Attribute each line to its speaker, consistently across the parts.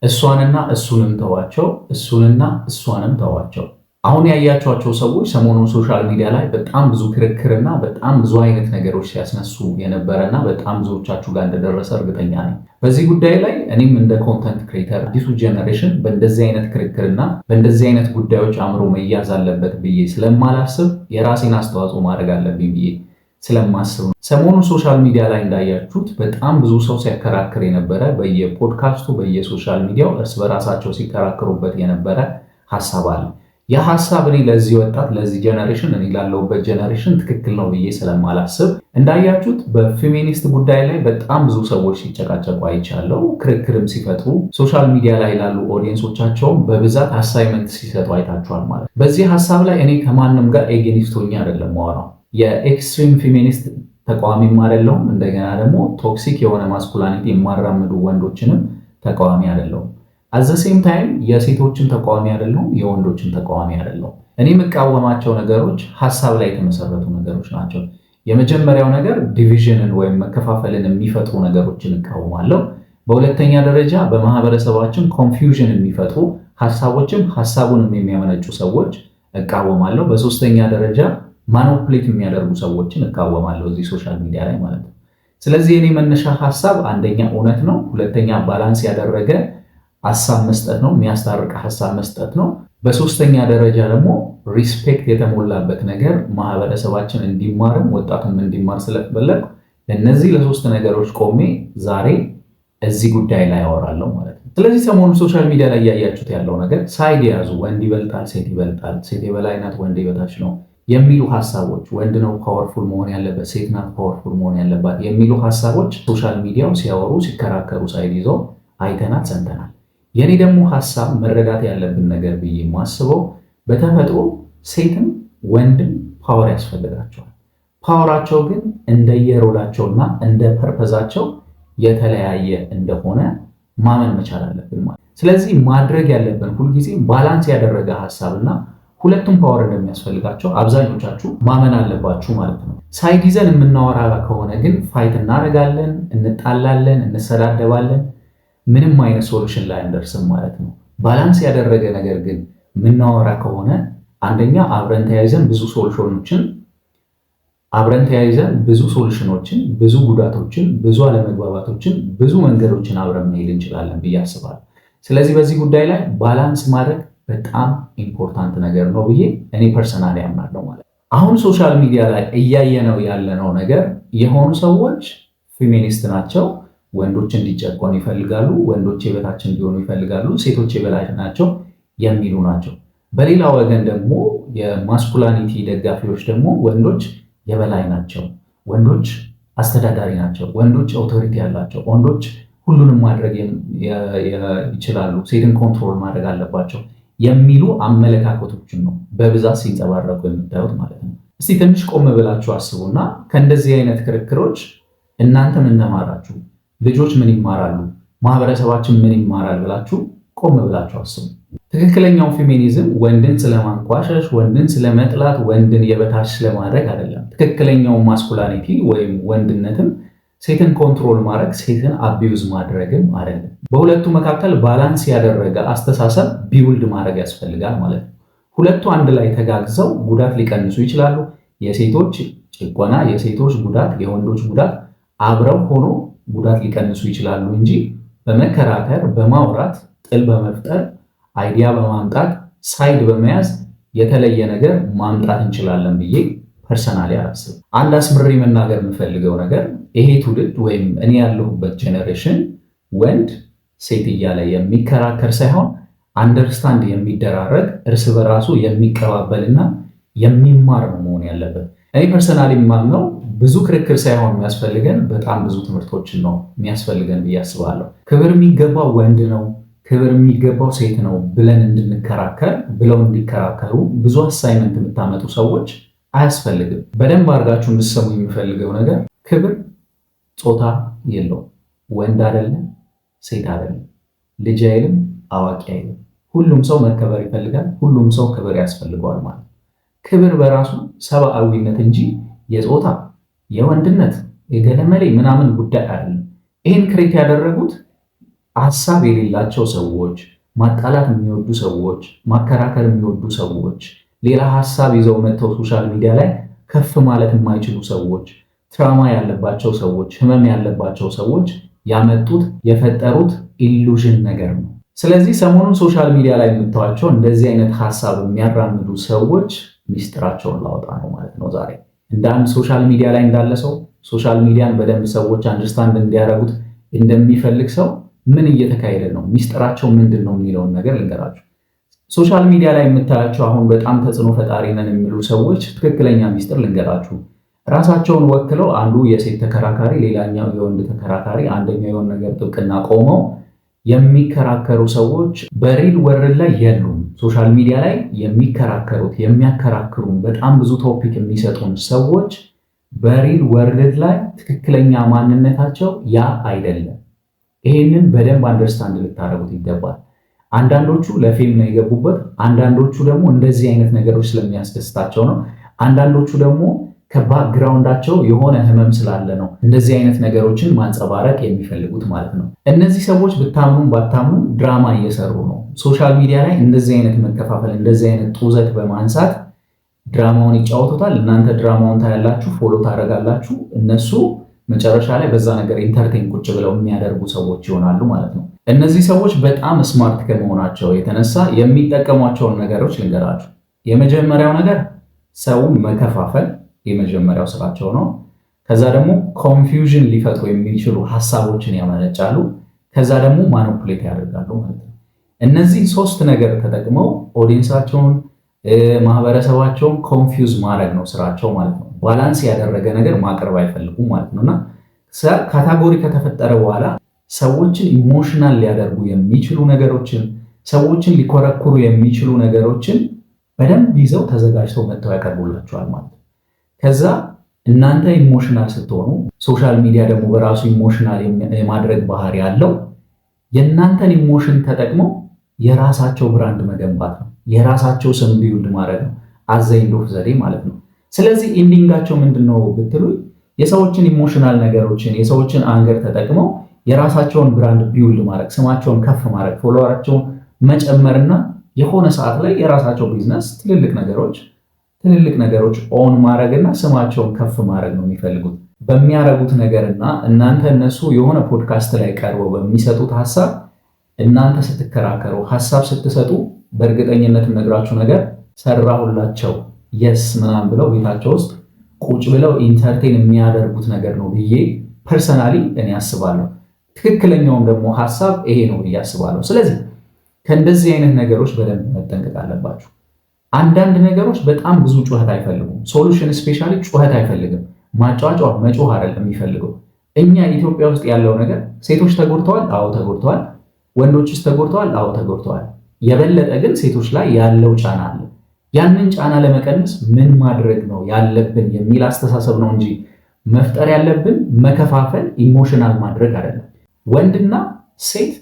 Speaker 1: እሷንና እሱንም ተዋቸው፣ እሱንና እሷንም ተዋቸው። አሁን ያያችኋቸው ሰዎች ሰሞኑን social media ላይ በጣም ብዙ ክርክርና በጣም ብዙ አይነት ነገሮች ሲያስነሱ የነበረና በጣም ብዙዎቻችሁ ጋር እንደደረሰ እርግጠኛ ነኝ። በዚህ ጉዳይ ላይ እኔም እንደ content creator አዲሱ generation በእንደዚህ አይነት ክርክርና በእንደዚህ አይነት ጉዳዮች አእምሮ መያዝ አለበት ብዬ ስለማላስብ የራሴን አስተዋጽኦ ማድረግ አለብኝ ብዬ ስለማስብ ነው። ሰሞኑን social media ላይ እንዳያችሁት በጣም ብዙ ሰው ሲያከራክር የነበረ፣ በየፖድካስቱ፣ በየ social media ው እርስ በራሳቸው ሲከራከሩበት የነበረ ሀሳብ አለ። ያ ሀሳብ እኔ ለዚህ ወጣት፣ ለዚህ generation፣ እኔ ላለሁበት generation ትክክል ነው ብዬ ስለማላስብ እንዳያችሁት በፌሚኒስት ጉዳይ ላይ በጣም ብዙ ሰዎች ሲጨቃጨቁ አይቻለው። ክርክርም ሲፈጥሩ social media ላይ ላሉ audience ኦቻቸውም በብዛት assignment ሲሰጡ አይታችኋል ማለት ነው። በዚህ ሀሳብ ላይ እኔ ከማንም ጋር against ሆኜ አይደለም ማወራው። የ extreme feminist ተቃዋሚም አይደለሁም። እንደገና ደግሞ toxic የሆነ masculinity የማራምዱ ወንዶችንም ተቃዋሚ አይደለሁም። At the same time የሴቶችን ተቃዋሚ አይደለሁም፣ የወንዶችን ተቃዋሚ አይደለሁም። እኔ የምቃወማቸው ነገሮች ሀሳብ ላይ የተመሰረቱ ነገሮች ናቸው። የመጀመሪያው ነገር division ን ወይም መከፋፈልን የሚፈጥሩ ነገሮችን እቃወማለሁ። በሁለተኛ ደረጃ በማህበረሰባችን confusion የሚፈጥሩ ሀሳቦችም ሀሳቡንም የሚያመነጩ ሰዎች እቃወማለሁ። በሶስተኛ ደረጃ manipulate የሚያደርጉ ሰዎችን እቃወማለሁ እዚህ social media ላይ ማለት ነው። ስለዚህ የኔ መነሻ ሀሳብ አንደኛ እውነት ነው፣ ሁለተኛ balance ያደረገ ሀሳብ መስጠት ነው፣ የሚያስታርቅ ሀሳብ መስጠት ነው። በሶስተኛ ደረጃ ደግሞ respect የተሞላበት ነገር ማህበረሰባችን እንዲማርም ወጣቱም እንዲማር ስለፈለግኩ ለእነዚህ ለሶስት ነገሮች ቆሜ ዛሬ እዚህ ጉዳይ ላይ አወራለሁ ማለት ነው። ስለዚህ ሰሞኑ social media ላይ እያያችሁት ያለው ነገር side የያዙ፣ ወንድ ይበልጣል፣ ሴት ይበልጣል፣ ሴት የበላይ ናት፣ ወንድ የበታች ነው የሚሉ ሀሳቦች፣ ወንድ ነው powerful መሆን ያለበት፣ ሴት ናት powerful መሆን ያለባት የሚሉ ሀሳቦች social media ው ሲያወሩ፣ ሲከራከሩ side ይዘው አይተናል፣ ሰምተናል። የኔ ደግሞ ሀሳብ መረዳት ያለብን ነገር ብዬ የማስበው በተፈጥሮ ሴትም ወንድም power ያስፈልጋቸዋል። Power ኣቸው ግን እንደየ role ኣቸውና እንደ purpose ኣቸው የተለያየ እንደሆነ ማመን መቻል አለብን ማለት። ስለዚህ ማድረግ ያለብን ሁልጊዜ balance ያደረገ ሀሳብና ሁለቱም power እንደሚያስፈልጋቸው አብዛኞቻችሁ ማመን አለባችሁ ማለት ነው። Side ይዘን የምናወራ ከሆነ ግን fight እናደርጋለን፣ እንጣላለን፣ እንሰዳደባለን፣ ምንም አይነት solution ላይ አንደርስም ማለት ነው። Balance ያደረገ ነገር ግን የምናወራ ከሆነ አንደኛ አብረን ተያይዘን ብዙ solution ኦችን፣ ብዙ ጉዳቶችን፣ ብዙ አለመግባባቶችን፣ ብዙ መንገዶችን አብረን መሄድ እንችላለን ብዬ አስባለሁ። ስለዚህ በዚህ ጉዳይ ላይ balance ማድረግ በጣም important ነገር ነው ብዬ እኔ personally አምናለሁ ማለት ነው። አሁን social media ላይ እያየነው ያለነው ነገር የሆኑ ሰዎች ፌሚኒስት ናቸው፣ ወንዶች እንዲጨቆኑ ይፈልጋሉ፣ ወንዶች የበታች እንዲሆኑ ይፈልጋሉ፣ ሴቶች የበላይ ናቸው የሚሉ ናቸው። በሌላ ወገን ደግሞ የ masculinity ደጋፊዎች ደግሞ ወንዶች የበላይ ናቸው፣ ወንዶች አስተዳዳሪ ናቸው፣ ወንዶች authority ያላቸው፣ ወንዶች ሁሉንም ማድረግ ይችላሉ፣ ሴትን control ማድረግ አለባቸው የሚሉ አመለካከቶችን ነው በብዛት ሲንጸባረቁ የምታዩት ማለት ነው። እስቲ ትንሽ ቆም ብላችሁ አስቡና ከእንደዚህ አይነት ክርክሮች እናንተ ምን ተማራችሁ? ልጆች ምን ይማራሉ? ማህበረሰባችን ምን ይማራል ብላችሁ ቆም ብላችሁ አስቡ። ትክክለኛው ፌሚኒዝም ወንድን ስለማንቋሸሽ፣ ወንድን ስለመጥላት፣ ወንድን የበታች ስለማድረግ አይደለም። ትክክለኛው masculinity ወይም ወንድነትም ሴትን control ማድረግ፣ ሴትን abuse ማድረግም አይደለም። በሁለቱ መካከል balance ያደረገ አስተሳሰብ build ማድረግ ያስፈልጋል ማለት ነው። ሁለቱ አንድ ላይ ተጋግዘው ጉዳት ሊቀንሱ ይችላሉ። የሴቶች ጭቆና፣ የሴቶች ጉዳት፣ የወንዶች ጉዳት አብረው ሆኖ ጉዳት ሊቀንሱ ይችላሉ እንጂ በመከራከር፣ በማውራት፣ ጥል በመፍጠር፣ idea በማምጣት፣ side በመያዝ የተለየ ነገር ማምጣት እንችላለን ብዬ personally አላስብም። አንድ አስምሬ መናገር የምፈልገው ነገር ይሄ ትውልድ ወይም እኔ ያለሁበት generation ወንድ ሴት እያለ የሚከራከር ሳይሆን understand የሚደራረግ፣ እርስ በራሱ የሚቀባበልና የሚማር ነው መሆን ያለበት። እኔ personally የማምነው ብዙ ክርክር ሳይሆን የሚያስፈልገን በጣም ብዙ ትምህርቶችን ነው የሚያስፈልገን ብዬ አስባለሁ። ክብር የሚገባው ወንድ ነው፣ ክብር የሚገባው ሴት ነው ብለን እንድንከራከር፣ ብለው እንዲከራከሩ ብዙ assignment የምታመጡ ሰዎች አያስፈልግም። በደንብ አድርጋችሁ እንድትሰሙ የምፈልገው ነገር ክብር ጾታ የለውም። ወንድ አይደለም፣ ሴት አይደለም፣ ልጅ አይልም፣ አዋቂ አይልም። ሁሉም ሰው መከበር ይፈልጋል። ሁሉም ሰው ክብር ያስፈልገዋል ማለት ነው። ክብር በራሱ ሰብአዊነት እንጂ የጾታ፣ የወንድነት፣ የገለመሌ ምናምን ጉዳይ አይደለም። ይህን create ያደረጉት ሀሳብ የሌላቸው ሰዎች፣ ማጣላት የሚወዱ ሰዎች፣ ማከራከር የሚወዱ ሰዎች፣ ሌላ ሀሳብ ይዘው መጥተው social media ላይ ከፍ ማለት የማይችሉ ሰዎች፣ trauma ያለባቸው ሰዎች፣ ህመም ያለባቸው ሰዎች ያመጡት የፈጠሩት illusion ነገር ነው። ስለዚህ ሰሞኑን social media ላይ የምታዩዋቸው እንደዚህ አይነት ሀሳብ የሚያራምዱ ሰዎች ሚስጥራቸውን ላወጣ ነው ማለት ነው ዛሬ። እንደ አንድ social media ላይ እንዳለ ሰው፣ social media ን በደንብ ሰዎች understand እንዲያደርጉት እንደሚፈልግ ሰው፣ ምን እየተካሄደ ነው፣ ሚስጥራቸው ምንድን ነው የሚለውን ነገር ልንገራችሁ። Social media ላይ የምታያቸው አሁን በጣም ተጽዕኖ ፈጣሪ ነን የሚሉ ሰዎች ትክክለኛ ሚስጥር ልንገራችሁ። ራሳቸውን ወክለው አንዱ የሴት ተከራካሪ፣ ሌላኛው የወንድ ተከራካሪ፣ አንደኛው የሆነ ነገር ጥብቅና ቆመው የሚከራከሩ ሰዎች በ real world ላይ የሉም። Social media ላይ የሚከራከሩት፣ የሚያከራክሩን፣ በጣም ብዙ topic የሚሰጡን ሰዎች በ real world ላይ ትክክለኛ ማንነታቸው ያ አይደለም። ይሄንን በደንብ understand ልታደርጉት ይገባል። አንዳንዶቹ ለ fame ነው የገቡበት፣ አንዳንዶቹ ደግሞ እንደዚህ አይነት ነገሮች ስለሚያስደስታቸው ነው። አንዳንዶቹ ደግሞ ከ background ኣቸው የሆነ ህመም ስላለ ነው እንደዚህ አይነት ነገሮችን ማንጸባረቅ የሚፈልጉት ማለት ነው። እነዚህ ሰዎች ብታምኑም ባታምኑም ድራማ እየሰሩ ነው። Social media ላይ እንደዚህ አይነት መከፋፈል፣ እንደዚህ አይነት ጡዘት በማንሳት ድራማውን ይጫወቱታል። እናንተ ድራማውን ታያላችሁ፣ follow ታደርጋላችሁ። እነሱ መጨረሻ ላይ በዛ ነገር entertain ቁጭ ብለው የሚያደርጉ ሰዎች ይሆናሉ ማለት ነው። እነዚህ ሰዎች በጣም smart ከመሆናቸው የተነሳ የሚጠቀሟቸውን ነገሮች ልንገራችሁ። የመጀመሪያው ነገር ሰውን መከፋፈል የመጀመሪያው ስራቸው ነው። ከዛ ደግሞ confusion ሊፈጥሩ የሚችሉ ሀሳቦችን ያመነጫሉ። ከዛ ደግሞ manipulate ያደርጋሉ ማለት ነው። እነዚህ ሶስት ነገር ተጠቅመው audience ኣቸውን፣ ማህበረሰባቸውን confuse ማድረግ ነው ስራቸው ማለት ነው። Balance ያደረገ ነገር ማቅረብ አይፈልጉም ማለት ነው። እና category ከተፈጠረ በኋላ ሰዎችን emotional ሊያደርጉ የሚችሉ ነገሮችን፣ ሰዎችን ሊኮረኩሩ የሚችሉ ነገሮችን በደንብ ይዘው ተዘጋጅተው መጥተው ያቀርቡላችኋል ማለት ነው። ከዛ እናንተ emotional ስትሆኑ፣ social media ደግሞ በራሱ emotional የማድረግ ባህሪ ያለው፣ የእናንተን emotion ተጠቅመው የራሳቸው brand መገንባት ነው። የራሳቸው ስም build ማድረግ ነው። At the end of the day ማለት ነው። ስለዚህ ending ኣቸው ምንድን ነው ብትሉኝ የሰዎችን emotional ነገሮችን፣ የሰዎችን anger ተጠቅመው የራሳቸውን brand build ማድረግ፣ ስማቸውን ከፍ ማድረግ፣ follower ኣቸውን መጨመርና የሆነ ሰዓት ላይ የራሳቸው ቢዝነስ ትልልቅ ነገሮች own ማድረግና ስማቸውን ከፍ ማድረግ ነው የሚፈልጉት። በሚያደርጉት ነገርና እናንተ እነሱ የሆነ ፖድካስት ላይ ቀርበው በሚሰጡት ሀሳብ እናንተ ስትከራከሩ፣ ሀሳብ ስትሰጡ፣ በእርግጠኝነት የምነግራችሁ ነገር ሰራሁላቸው yes ምናምን ብለው ቤታቸው ውስጥ ቁጭ ብለው entertain የሚያደርጉት ነገር ነው ብዬ personally እኔ አስባለሁ። ትክክለኛውም ደግሞ ሀሳብ ይሄ ነው ብዬ አስባለሁ። ስለዚህ ከእንደዚህ አይነት ነገሮች በደንብ መጠንቀቅ አለባችሁ። አንዳንድ ነገሮች በጣም ብዙ ጩኸት አይፈልጉም። Solution especially ጩኸት አይፈልግም። ማጯጯህ፣ መጮህ አይደለም የሚፈልገው። እኛ ኢትዮጵያ ውስጥ ያለው ነገር ሴቶች ተጎድተዋል፣ አዎ ተጎድተዋል። ወንዶችስ ተጎድተዋል? አዎ ተጎድተዋል። የበለጠ ግን ሴቶች ላይ ያለው ጫና አለ። ያንን ጫና ለመቀነስ ምን ማድረግ ነው ያለብን የሚል አስተሳሰብ ነው እንጂ መፍጠር ያለብን መከፋፈል፣ emotional ማድረግ አይደለም። ወንድና ሴት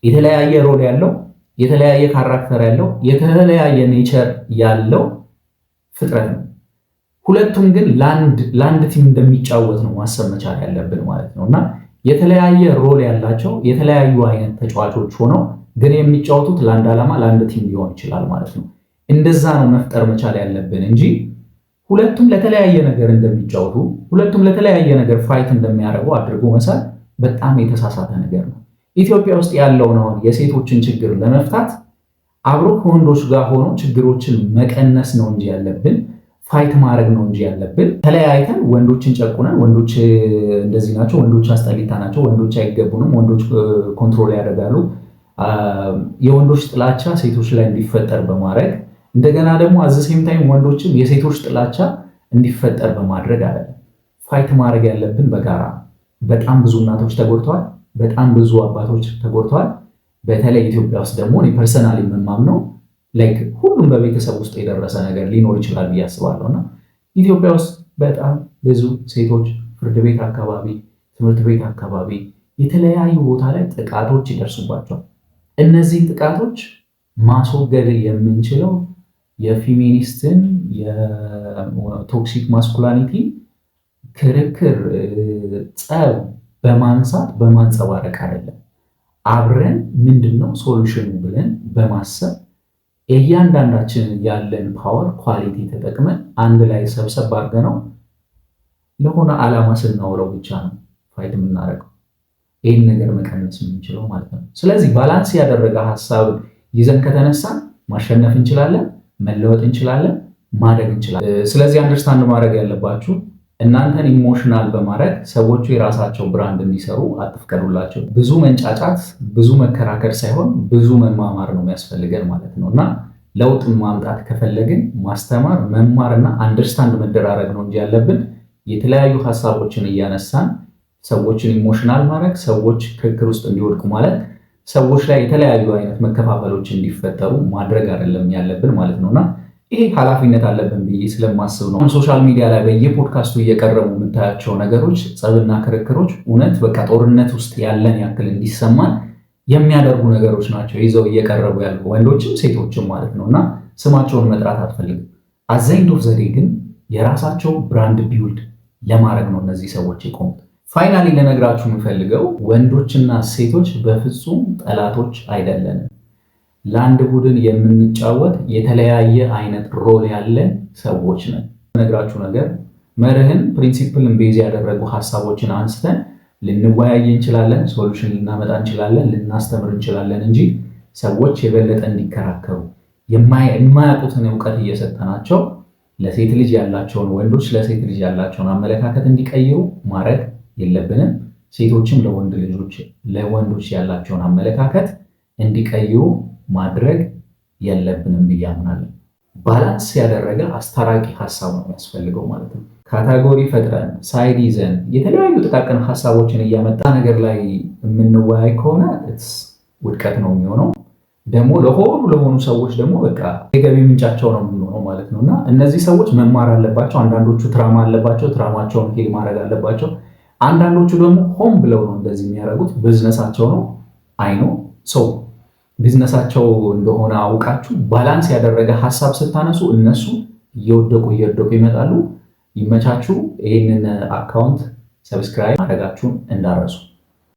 Speaker 1: የተለያየ role ያለው፣ የተለያየ character ያለው፣ የተለያየ nature ያለው ፍጥረት ነው። ሁለቱም ግን ለአንድ team እንደሚጫወት ነው ማሰብ መቻል ያለብን ማለት ነው። እና የተለያየ role ያላቸው የተለያዩ አይነት ተጫዋቾች ሆነው ግን የሚጫወቱት ለአንድ ዓላማ፣ ለአንድ team ሊሆን ይችላል ማለት ነው። እንደዛ ነው መፍጠር መቻል ያለብን እንጂ ሁለቱም ለተለያየ ነገር እንደሚጫወቱ፣ ሁለቱም ለተለያየ ነገር fight እንደሚያደርጉ አድርጎ መሳል በጣም የተሳሳተ ነገር ነው። ኢትዮጵያ ውስጥ ያለውን አሁን የሴቶችን ችግር ለመፍታት አብሮ ከወንዶች ጋር ሆኖ ችግሮችን መቀነስ ነው እንጂ ያለብን፣ fight ማድረግ ነው እንጂ ያለብን፣ ተለያይተን ወንዶችን ጨቁነን፣ ወንዶች እንደዚህ ናቸው፣ ወንዶች አስጠሊታ ናቸው፣ ወንዶች አይገቡንም፣ ወንዶች control ያደርጋሉ፣ የወንዶች ጥላቻ ሴቶች ላይ እንዲፈጠር በማድረግ፣ እንደገና ደግሞ at the same time ወንዶችም የሴቶች ጥላቻ እንዲፈጠር በማድረግ አይደለም። Fight ማድረግ ያለብን በጋራ። በጣም ብዙ እናቶች ተጎድተዋል። በጣም ብዙ አባቶች ተጎድተዋል። በተለይ ኢትዮጵያ ውስጥ ደግሞ እኔ personally የማምነው like ሁሉም በቤተሰብ ውስጥ የደረሰ ነገር ሊኖር ይችላል ብዬ አስባለሁ። እና ኢትዮጵያ ውስጥ በጣም ብዙ ሴቶች ፍርድ ቤት አካባቢ፣ ትምህርት ቤት አካባቢ፣ የተለያዩ ቦታ ላይ ጥቃቶች ይደርሱባቸዋል። እነዚህን ጥቃቶች ማስወገድ የምንችለው የ feminist ን፣ የ toxic masculinity ክርክር፣ ጸብ በማንሳት፣ በማንጸባረቅ አይደለም። አብረን ምንድን ነው solution ኑ ብለን በማሰብ እያንዳንዳችንን ያለን power quality ተጠቅመን አንድ ላይ ሰብሰብ አድርገነው ለሆነ ዓላማ ስናውለው ብቻ ነው fight የምናደርገው ይህን ነገር መቀነስ የምንችለው ማለት ነው። ስለዚህ balance ያደረገ ሀሳብ ይዘን ከተነሳን ማሸነፍ እንችላለን፣ መለወጥ እንችላለን፣ ማደግ እንችላለን። ስለዚህ understand ማድረግ ያለባችሁ እናንተን emotional በማድረግ ሰዎቹ የራሳቸው brand እንዲሰሩ አትፍቀዱላቸው። ብዙ መንጫጫት፣ ብዙ መከራከር ሳይሆን ብዙ መማማር ነው የሚያስፈልገን ማለት ነው። እና ለውጥ ማምጣት ከፈለግን ማስተማር፣ መማርና understand መደራረግ ነው እንጂ ያለብን የተለያዩ ሀሳቦችን እያነሳን ሰዎችን emotional ማድረግ፣ ሰዎች ክርክር ውስጥ እንዲወድቁ ማለት ሰዎች ላይ የተለያዩ አይነት መከፋፈሎች እንዲፈጠሩ ማድረግ አይደለም ያለብን ማለት ነውና ይሄ ኃላፊነት አለብን ብዬ ስለማስብ ነው። Social media ላይ በየፖድካስቱ እየቀረቡ የምታያቸው ነገሮች፣ ጸብና ክርክሮች እውነት በቃ ጦርነት ውስጥ ያለን ያክል እንዲሰማን የሚያደርጉ ነገሮች ናቸው ይዘው እየቀረቡ ያሉ ወንዶችም ሴቶችም ማለት ነው። እና ስማቸውን መጥራት አትፈልግም። At the end of the day ግን የራሳቸው brand build ለማድረግ ነው እነዚህ ሰዎች የቆሙት። Finally ልነግራችሁ የምፈልገው ወንዶችና ሴቶች በፍጹም ጠላቶች አይደለንም። ለአንድ ቡድን የምንጫወት የተለያየ አይነት role ያለን ሰዎች ነን። ነግራችሁ ነገር መርህን principle ን base ያደረጉ ሀሳቦችን አንስተን ልንወያይ እንችላለን፣ solution ልናመጣ እንችላለን፣ ልናስተምር እንችላለን እንጂ ሰዎች የበለጠ እንዲከራከሩ የማያውቁትን እውቀት እየሰጠናቸው ለሴት ልጅ ያላቸውን ወንዶች ለሴት ልጅ ያላቸውን አመለካከት እንዲቀይሩ ማድረግ የለብንም። ሴቶችም ለወንድ ልጆች ለወንዶች ያላቸውን አመለካከት እንዲቀይሩ ማድረግ የለብንም ብዬ አምናለሁ። Balance ያደረገ አስታራቂ ሀሳብ ነው የሚያስፈልገው ማለት ነው። Category ፈጥረን side ይዘን የተለያዩ ጥቃቅን ሀሳቦችን እያመጣ ነገር ላይ የምንወያይ ከሆነ ውድቀት ነው የሚሆነው። ደግሞ ለሆኑ ለሆኑ ሰዎች ደግሞ በቃ የገቢ ምንጫቸው ነው የምንሆነው ማለት ነው። እና እነዚህ ሰዎች መማር አለባቸው። አንዳንዶቹ trauma አለባቸው፣ trauma ቸውን heal ማድረግ አለባቸው። አንዳንዶቹ ደግሞ ሆን ብለው ነው እንደዚህ የሚያደርጉት፣ ቢዝነሳቸው ነው። I know so ቢዝነሳቸው እንደሆነ አውቃችሁ balance ያደረገ ሀሳብ ስታነሱ እነሱ እየወደቁ እየወደቁ ይመጣሉ። ይመቻችሁ። ይህንን account subscribe ማድረጋችሁን እንዳትረሱ።